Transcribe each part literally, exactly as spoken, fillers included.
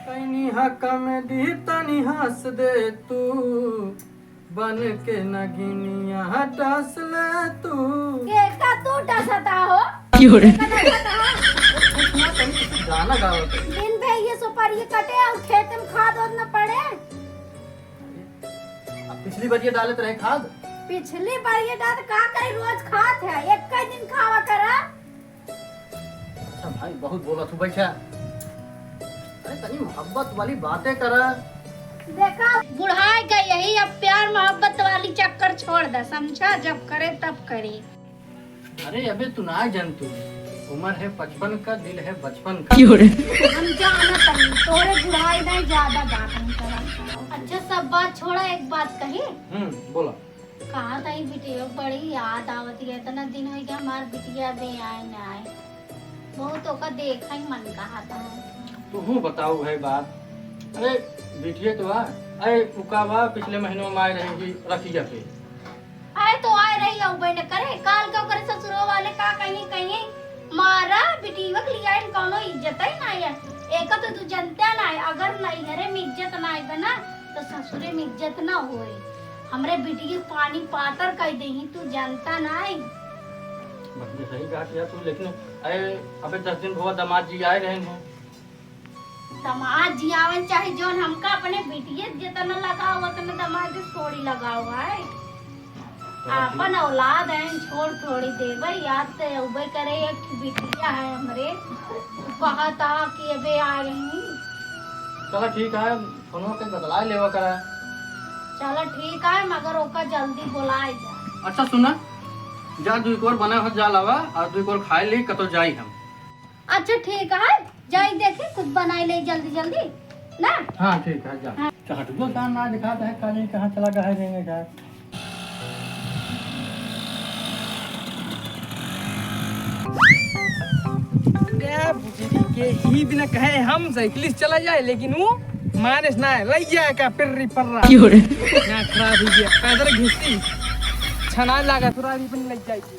तनी हकम दी, तनी हंस दे तू, बन के नगिनिया डस ले तू। के का तू डसता हो? क्यों रे? के का डसता हो? कुछ ना, तनी कुछ गाना गावत है। दिन भर ये सुपारी कटे और खेत में खाद ओद न पड़े। अब पिछली बार ये डालत रहे खाद। पिछली बार ये डाल का करे, रोज खात है, एक ही दिन खावा करा। अच्छा भाई, बहुत बोला तू, बैठा। अरे, तनी मोहब्बत वाली बातें करा। देखा, बुढ़ाई गई यही, अब प्यार मोहब्बत वाली चक्कर छोड़ दे, समझा? जब करे तब करे। अरे, अबे तू ना जान तू, उम्र है पचपन का, दिल है बचपन का। क्यों रे? हम जानत हई, तोरे बुढ़ाई नहीं, ज्यादा बात नहीं करत। अच्छा, सब बात छोड़ा, एक बात कही। हम्म, बोला। कहा था, ये बिटिया बड़ी याद आवत है, इतना दिन हो गया हमार बिटिया भी आए ना आए, बहुत ओका देखा ही मन कहा था। तू हूँ बताऊ है बात। अरे बिटिया तो आ, अरे उका बा, पिछले महीनों में आए रही रखिया पे। आए तो आए रही, अउबे न करे, काल के ओकरे ससुरो वाले का कहीं कहीं मारा बिटिया के लिए आइन कौनो इज्जत ही ना है। एक तो तू जनता ना है, अगर नैहरे में इज्जत ना है ना, तो ससुरे में इज्जत ना होए। हमरे बिटिया के पानी पातर कह देही, तू जनता ना है। बस ये सही कहा किया तू, लेकिन अरे अबे दस दिन हुआ दामाद जी आए रहे हैं। दामाद जी आवन चाहे जौन, हमका अपने बिटिया जितना लगाव उतना दामाद जी थोड़ी लगाव है। आपन औलाद है, छोड़ थोड़ी देबे, याद तो अउबे करे, एक ठो बिटिया है हमरे, कहता कि अबे आ रही। चला ठीक है, फोनवा के बतला लेवा करा। चला ठीक है, मगर ओका जल्दी बोलाए जा। अच्छा सुना, जा दुई कोर बना हो जा लावा और दुई कोर खाए ली, कतो जाई हम। अच्छा ठीक है, जाई देखी कुछ बनाई ले जल्दी जल्दी ना। हाँ ठीक है, जा। हाँ। चहटुओ का ना दिखाता है, काली कहाँ चला गया है, रेंगे जाए। गया बुजुर्ग के ही बिना कहे हम साइकिल से चला जाए, लेकिन वो मानस ना है, लई जाए का पिर्री पर्रा। क्यों रे? ना खराब हो गया, पैदल घिसती, छना लागा थोड़ा रिबन लग जाएगी।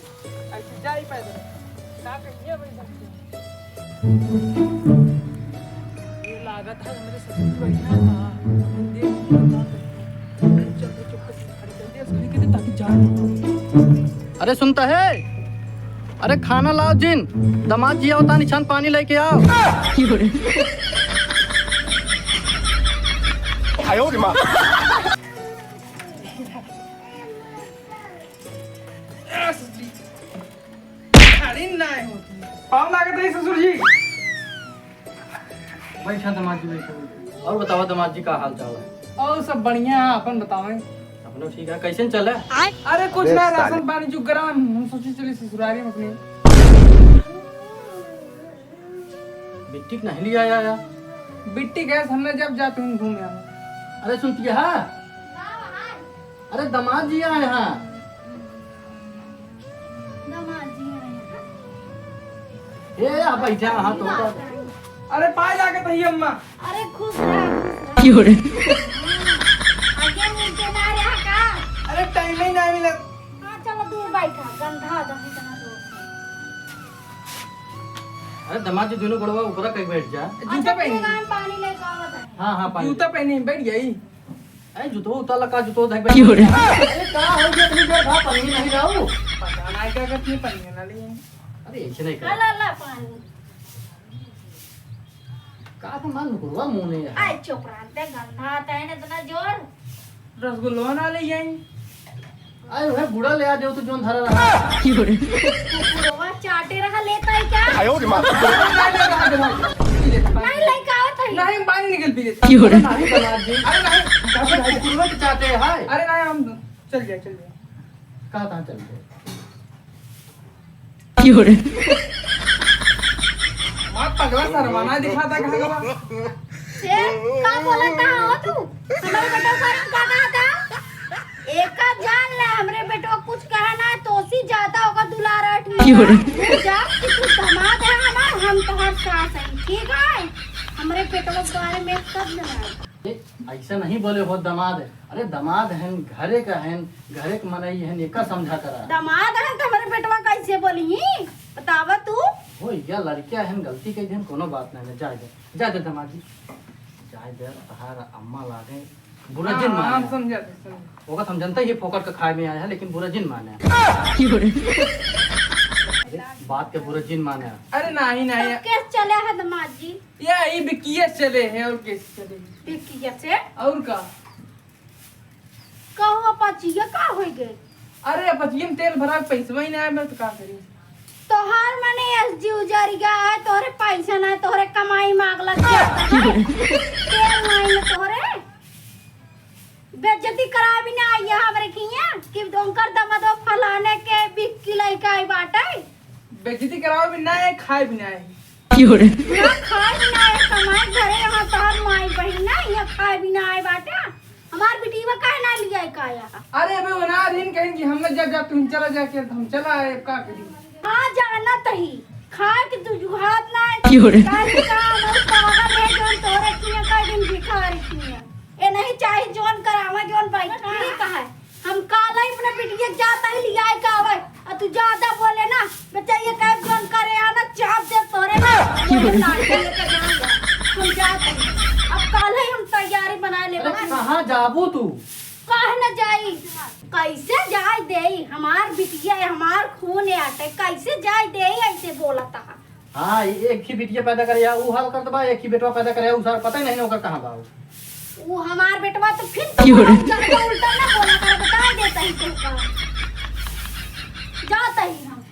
ऐसे जाई पैदल। का कहिए भाई सबके? ये लागत है हमरे ससुर जी बैठा है। देख, चल, चल, चुप कर, खड़ी कर दे, खड़ी कर दे, ताकि जान। अरे सुनता है? अरे खाना लाओ जिन, दामाद जी आवता, निछान पानी लेके आओ। आयो रे माँ। खड़ी नाय होती। पाँव लागत है ससुर जी। बैठा दामाद जी, बैठा, बैठा। और बतावा दामाद जी, का हाल चाल है? और सब बढ़िया है, अपन बतावें। अपनो ठीक है, कैसन चले? अरे कुछ अरे ना, साले। राशन पानी चुक गरम, हम सोची चली ससुरारी में अपनी। बिट्टी के नहीं लिया आया? बिट्टी गैस हमने जब जाते हूँ घूम आया। अरे सुनती है? अरे दामाद जी आए हैं। दामाद जी आए हैं। ए, आ बैठा, हाँ, तो का? अरे पाए लागत है अम्मा। अरे खुश रह, खुश रह। क्यों रे? आगे मिलते ना रहा का? अरे टाइम ही ना मिला। हाँ, चलो दूर बैठा, गंधा दही तना दो। अरे दामाद जी दोनों गोड़वा ऊपरा कहीं बैठ जा। जूता अच्छा, पहनी। ठीक है, हम पानी लेके आवत है। हाँ, हाँ, पानी जूता ले। पहनी, बैठ गई। अरे जूतो उतार ला, का जूतो देख क्यों रे? अरे का हो गया, इतनी देर भा पानी नहीं लाऊ? पता ना क्या करती है, पानी ना लिए। अरे ऐसे नहीं कर। ला, ला, पानी। का तो मान गुरुआ मुंह नहीं है। आए चुप रहते, गंधा आता है ना इतना जोर। रसगुल्ला ना ले आई। अरे वह गुड़ा ले आ जाओ तो जोन धरा रहा। क्यों रे? गुड़वा चाटे रहा लेता है क्या? आयो रे माँ। नहीं लेके आवत है। नहीं, हम पानी निकल पी लेते। क्यों रे? नहीं, दामाद जी। अरे नहीं, चाटे भाई, गुड़वा तो चाटे है। अरे नहीं, हम चल जाए, चल जाए। कहाँ, कहाँ चल जाए? क्यों रे? माँ पगला शर्माना दिखाता कहाँ का बा? ए, का बोलत हो तू? हमारे बेटा के बारे में का कहा था? एका जान ले, हमरे बेटवा कुछ कहा ना, तो सी ज्यादा ओकर दुलार अठ में। क्यों रे? तू जा कि तू दामाद है हमार, हम तोहार सास है, ठीक है? हमरे बेटवा के बारे में सब जाना है। ए, ऐसा नहीं बोले हो दामाद। अरे दामाद हन, घरे का हन, घरे के मनई हन, एका समझा करा। दामाद हन तो हमरे बेटवा कैसे बोली? बतावा तू। हो या लड़किया हन, गलती कई देन, कोनो बात नहीं, जा दे, जा दे दामाद जी। आय दे, तहार अम्मा लागे। बुरा जिन माने। हम समझा थे, समझा। ओका हम जनता ही फोकट का खाए में आया है, लेकिन बुरा जिन माने। अरे, बात के बुरा जिन माने। अरे, नहीं, नहीं। तो केस चले है, दामाद जी? ये, ये बिकिया चले है, और केस चले है? बिकिया से? और का? कहो, अपचिया का होइ गए? अरे, अपचिया में तेल भरा के पैसवा ही ना आए, मैं तो का करी? तोहार मने एसजी उजरिया है, तोहरे पैसा ना है, तोहरे कमाई मांगला जाता है। तेल नहीं है तोहरे। बेइज्जती करावे भी ना आई है हमरे किया कि उनकर दमदो फलाने के बिक्की लइका आई बाटे। बेइज्जती करावे भी ना है, खाए भी ना है। ना खाए भी ना है, कमाए घरे यहाँ तोहर माई बहिन ना, यहाँ खाए भी ना आए बाटे। हमार बिटिया काहे ना लिया है काया? अरे अबे वो ना दिन कहीं कि हम ना जा, जा, तुम चला जाके, हम चला आए, अब का करी? हाँ, जाना तही। खाए के तू जुहात ना है। क्यों रे? काहे का हम पागल है, जोन तोरे किया कई दिन भिखारी किया। ए नहीं चाही जोन करावा, जोन बैठा। ठीक है। हम काल ही अपने बिटिया के जाता ही लियाए का आवे, आ तू ज्यादा बोले ना, बच्चा ये कहे जोन करे आना चाप दे तोरे ना, ये लाठी लेके जाऊंगा। हम जाते हैं। अब काल ही हम तैयारी बना ले अरे बच्चा। कहाँ जाबू तू? काहे न जाई? कैसे जाए देई? हमार बिटिया है, हमार खून है आटे, कैसे जाए देई? ऐसे बोलता है। हाँ, एक ही बिटिया पैदा करे, या ऊ हाल करत बा, एक ही बेटवा पैदा करे, ऊ सार पता ही नहीं ओकर कहाँ बा। ऊ हमार बेटवा तो फिर क्यों रे? ज्यादा उल्टा ना बोला कर, बता देता ही तुमका। जाता ही हम।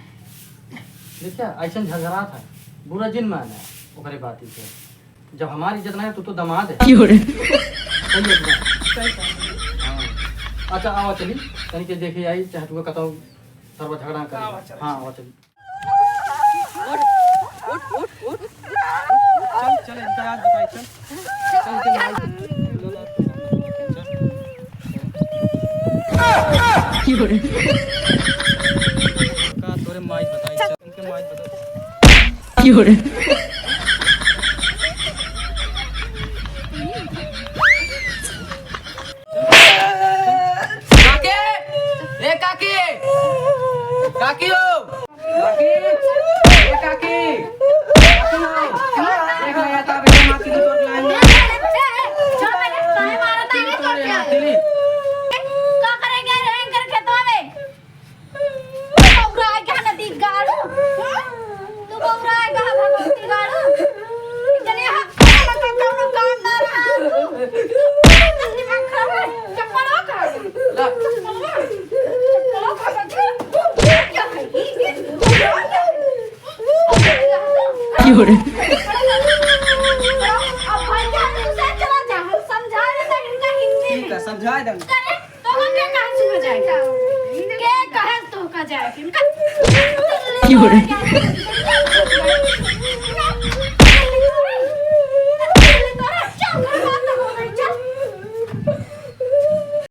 देखिया, ऐसन झगड़ा था, बुरा जिन माने ओकरे बात के। जब हमारी इज्जत ना है, तो, तो दामाद है। क्यों रे? सही है ना? सही कहा। हाँ। अच्छा, आवा चली, तनी के देखे आई, चाहे तू कतौ सरवा झगड़ा कर। आवा चली। हाँ, आवा चली। उठ, उठ, उठ, उठ। चल, चल, इनका याद बताई, चल। चल, इनके माई, चल। का तोरे माई बताई, चल, इनके माई बताई। काकी! ए काकी! काकी हो! काकी! ए काकी! काकी हो! देख ले, या तो अभी माँ की दूध लाएंगे। छोड़ पहले, काहे मारत है? दिल्ली तोड़ के आ, दिल्ली। का करेंगे रे, एंकर खेतवा में? बौरा है क्या नदी गाड़ू? हम्म? तू बौरा है कहाँ भगवती गाड़ू? इतने हक से मत कौनो काम ना रहा तू। दिमाग खराब है। चप्पल हो कहाँ? ला। चप्पल हो? चप्पल हो कहाँ? क्या है? ये, ये, ये, ये। क्यों रे? अब भैया तू से चला जा, हम समझा देते हैं इनका हिंदी में। ठीक है, समझा देंगे। करे? तो हम के कहे सुना जाए? के कहे तो का जाए? इनका क्यों रे?